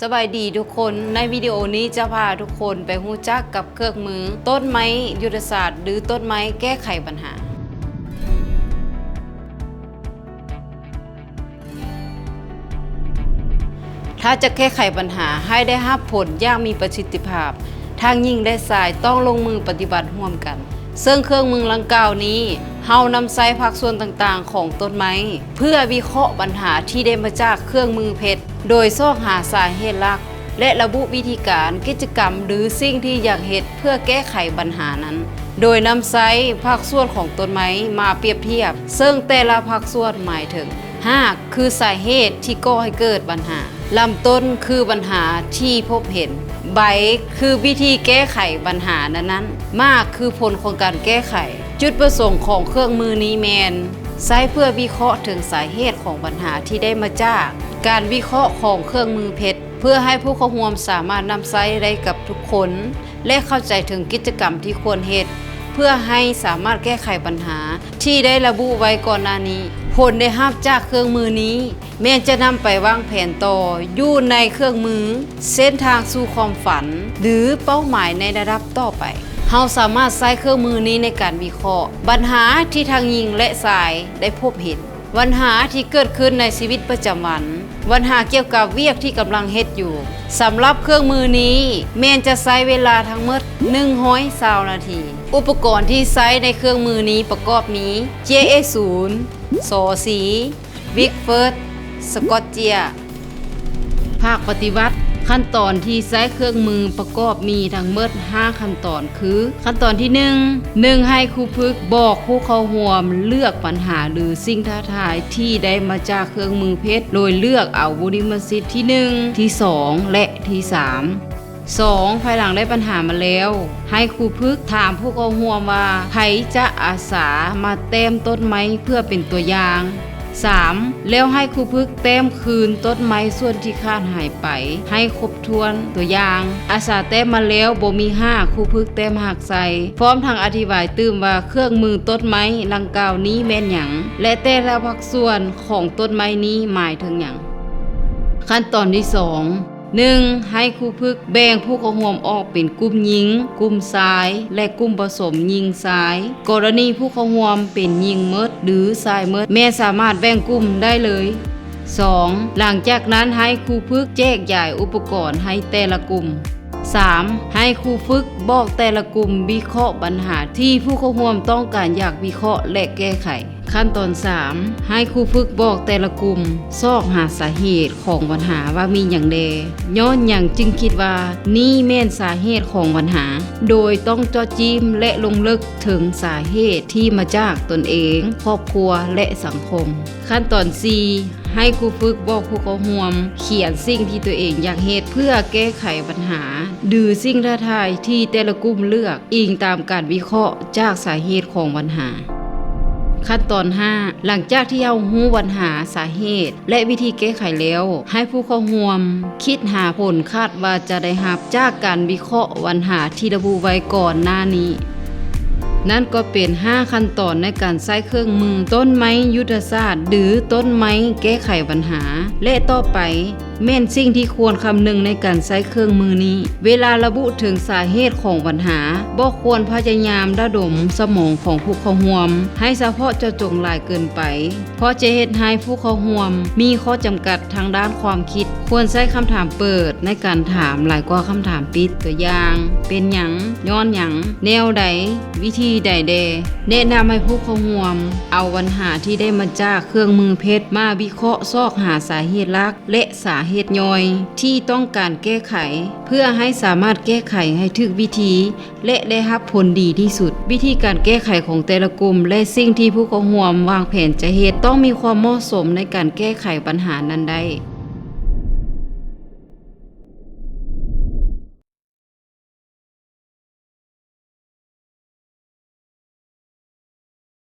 ສະບາຍດີທຸກຄົນ, ໃນວິດີໂອນີ້ຈະພາທຸກຄົນໄປຮູ້ຈັກກັບເຄື່ອງມືຕົ້ນໄມ້ຍຸດທະສາດ ຫຼື ຕົ້ນໄມ້ແກ້ໄຂບັນຫາ. ຖ້າຈະແກ້ໄຂບັນຫາໃຫ້ໄດ້ຮັບຜົນຢ່າງມີປະສິດທິພາບ, ທັງຍິງ ແລະ ຊາຍຕ້ອງລົງມືປະຕິບັດຮ່ວມກັນ. ເຊິ່ງເຄື່ອງມືດັ່ງກ່າວນີ້ ເຮົານຳໃຊ້ພາກສ່ວນຕ່າງໆຂອງຕົ້ນໄມ້ ເພື່ອວິເຄາະບັນຫາທີ່ໄດ້ມາຈາກເຄື່ອງມືເພັດ ໂດຍຊອກຫາສາເຫດຫຼັກ ແລະ ລະບຸວິທີການ, ກິດຈະກຳ ຫຼື ສິ່ງທີ່ຢາກເຮັດເພື່ອແກ້ໄຂບັນຫານັ້ນ, ໂດຍນຳໃຊ້ພາກສ່ວນຂອງຕົ້ນໄມ້ມາປຽບທຽບ, ເຊິ່ງແຕ່ລະພາກສ່ວນໝາຍເຖິງ ຮາກ ຄືສາເຫດທີ່ກໍ່ໃຫ້ເກີດບັນຫາ, ລຳຕົ້ນ ຄືບັນຫາທີ່ພົບເຫັນ, ໃບ ຄືວິທີແກ້ໄຂບັນຫານັ້ນໆ, ໝາກ ຄືຜົນຂອງການແກ້ໄຂ. ຈຸດປະສົງຂອງເຄື່ອງມືນີ້ແມ່ນໃຊ້ເພື່ອວິເຄາະເຖິງສາເຫດຂອງບັນຫາທີ່ໄດ້ມາຈາກການວິເຄາະຂອງເຄື່ອງມືເພັດ ເພື່ອໃຫ້ຜູ້ເຂົ້າຮ່ວມສາມາດນຳໃຊ້ໄດ້ກັບທຸກຄົນ ແລະ ເຂົ້າໃຈເຖິງກິດຈະກຳທີ່ຄວນເຮັດ ເພື່ອໃຫ້ສາມາດແກ້ໄຂບັນຫາທີ່ໄດ້ລະບຸໄວ້ກ່ອນໜ້ານີ້. ຜົນໄດ້ຮັບຈາກເຄື່ອງມືນີ້ ແມ່ນຈະນຳໄປວາງແຜນຕໍ່ຢູ່ໃນເຄື່ອງມືເສັ້ນທາງສູ່ຄວາມຝັນ ຫຼື ເປົ້າໝາຍໃນລະດັບຕໍ່ໄປ. ເຮົາສາມາດໃຊ້ເຄື່ອງມືນີ້ໃນການວິເຄາະບັນຫາທີ່ທັງຍິງ ແລະ ຊາຍໄດ້ພົບເຫັນ, ບັນຫາທີ່ເກີດຂຶ້ນໃນຊີວິດປະຈຳວັນ, ບັນຫາກ່ຽວກັບວຽກທີ່ກຳລັງເຮັດຢູ່. ສຳລັບເຄື່ອງມືນີ້ແມ່ນຈະໃຊ້ເວລາທັງໝົດໜຶ່ງຮ້ອຍຊາວນາທີ. ອຸປະກອນທີ່ໃຊ້ໃນເຄື່ອງມືນີ້ປະກອບມີ ເຈເອສູນ, ສໍສີ, ວິກເຟີດ, ສະກອດເຈຍ. ພາກປະຕິບັດ, ຂັ້ນຕອນທີ່ໃຊ້ເຄື່ອງມືປະກອບມີທັງໝົດຫ້າຂັ້ນຕອນ ຄື ຂັ້ນຕອນທີໜຶ່ງ, ໜຶ່ງ ໃຫ້ຄູຝຶກບອກຜູ້ເຂົ້າຮ່ວມເລືອກບັນຫາ ຫຼື ສິ່ງທ້າທາຍທີ່ໄດ້ມາຈາກເຄື່ອງມືເພັດ ໂດຍເລືອກເອົາບຸລິມະສິດທີໜຶ່ງ, ທີສອງ ແລະ ທີສາມ. ສອງ ພາຍຫຼັງໄດ້ບັນຫາມາແລ້ວ, ໃຫ້ຄູຝຶກຖາມຜູ້ເຂົ້າຮ່ວມວ່າ ໃຜຈະອາສາມາແຕ້ມຕົ້ນໄມ້ເພື່ອເປັນຕົວຢ່າງ. ສາມ ແລ້ວໃຫ້ຄູຝຶກແຕ້ມຄືນຕົ້ນໄມ້ສ່ວນທີ່ຂາດຫາຍໄປໃຫ້ຄົບຖ້ວນ. ຕົວຢ່າງ, ອາສາແຕ້ມມາແລ້ວບໍ່ມີຮາກ, ຄູຝຶກແຕ້ມຮາກໃສ່, ພ້ອມທັງອະທິບາຍຕື່ມວ່າເຄື່ອງມືຕົ້ນໄມ້ດັ່ງກ່າວນີ້ແມ່ນຫຍັງ ແລະ ແຕ່ລະພາກສ່ວນຂອງຕົ້ນໄມ້ນີ້ໝາຍເຖິງຫຍັງ. ຂັ້ນຕອນທີສອງ, ໜຶ່ງ ໃຫ້ຄູຝຶກແບ່ງຜູ້ເຂົ້າຮ່ວມອອກເປັນກຸ່ມຍິງ, ກຸ່ມຊາຍ ແລະ ກຸ່ມປະສົມຍິງຊາຍ. ກໍລະນີຜູ້ເຂົ້າຮ່ວມເປັນຍິງໝົດ ຫຼື ຊາຍໝົດ ແມ່ນສາມາດແບ່ງກຸ່ມໄດ້ເລີຍ. ສອງ ຫຼັງຈາກນັ້ນໃຫ້ຄູຝຶກແຈກຢາຍອຸປະກອນໃຫ້ແຕ່ລະກຸ່ມ. ສາມ ໃຫ້ຄູຝຶກບອກແຕ່ລະກຸ່ມວິເຄາະບັນຫາທີ່ຜູ້ເຂົ້າຮ່ວມຕ້ອງການຢາກວິເຄາະ ແລະ ແກ້ໄຂ. ຂັ້ນຕອນສາມ ໃຫ້ຄູຝຶກບອກແຕ່ລະກຸ່ມຊອກຫາສາເຫດຂອງບັນຫາວ່າມີຫຍັງແດ່, ຍ້ອນຫຍັງຈຶ່ງຄິດວ່ານີ້ແມ່ນສາເຫດຂອງບັນຫາ, ໂດຍຕ້ອງເຈາະຈີ້ມ ແລະ ລົງເລິກເຖິງສາເຫດທີ່ມາຈາກຕົນເອງ, ຄອບຄົວ ແລະ ສັງຄົມ. ຂັ້ນຕອນສີ່ ໃຫ້ຄູຝຶກບອກຜູ້ເຂົ້າຮ່ວມຂຽນສິ່ງທີ່ຕົວເອງຢາກເຮັດເພື່ອແກ້ໄຂບັນຫາ ຫຼື ສິ່ງທ້າທາຍທີ່ແຕ່ລະກຸ່ມເລືອກ ອີງຕາມການວິເຄາະຈາກສາເຫດຂອງບັນຫາ. ຂັ້ນຕອນຫ້າ ຫຼັງຈາກທີ່ເຮົາຮູ້ບັນຫາ, ສາເຫດ ແລະ ວິທີແກ້ໄຂແລ້ວ, ໃຫ້ຜູ້ເຂົ້າຮ່ວມຄິດຫາຜົນຄາດວ່າຈະໄດ້ຮັບຈາກການວິເຄາະບັນຫາທີ່ລະບຸໄວ້ກ່ອນໜ້ານີ້. ນັ້ນກໍເປັນຫ້າຂັ້ນຕອນໃນການໃຊ້ເຄື່ອງມືຕົ້ນໄມ້ຍຸດທະສາດ ຫຼື ຕົ້ນໄມ້ແກ້ໄຂບັນຫາ ແລະ ຕໍ່ໄປ ແມ່ນສິ່ງທີ່ຄວນຄຳນຶງໃນການໃຊ້ເຄື່ອງມືນີ້. ເວລາລະບຸເຖິງສາເຫດຂອງບັນຫາ, ບໍ່ຄວນພະຍາຍາມລະດົມສະໝອງຂອງຜູ້ເຂົ້າຮ່ວມໃຫ້ສະເພາະເຈາະຈົງຫຼາຍເກີນໄປ, ເພາະຈະເຮັດໃຫ້ຜູ້ເຂົ້າຮ່ວມມີຂໍ້ຈຳກັດທາງດ້ານຄວາມຄິດ. ຄວນໃຊ້ຄຳຖາມເປີດໃນການຖາມຫຼາຍກວ່າຄຳຖາມປິດ. ຕົວຢ່າງ, ເປັນຫຍັງ? ຍ້ອນຫຍັງ? ແນວໃດ? ວິທີໃດແດ່? ແນະນຳໃຫ້ຜູ້ເຂົ້າຮ່ວມເອົາບັນຫາທີ່ໄດ້ມາຈາກເຄື່ອງມືເພັດມາວິເຄາະຊອກຫາສາເຫດຫຼັກ ແລະ ສາເຫດຍ່ອຍທີ່ຕ້ອງການແກ້ໄຂ ເພື່ອໃຫ້ສາມາດແກ້ໄຂໃຫ້ຖືກວິທີ ແລະ ໄດ້ຮັບຜົນດີທີ່ສຸດ. ວິທີການແກ້ໄຂຂອງແຕ່ລະກຸ່ມ ແລະ ສິ່ງທີ່ຜູ້ເຂົ້າຮ່ວມວາງແຜນຈະເຮັດ ຕ້ອງມີຄວາມເໝາະສົມໃນການແກ້ໄຂບັນຫານັ້ນໄດ້.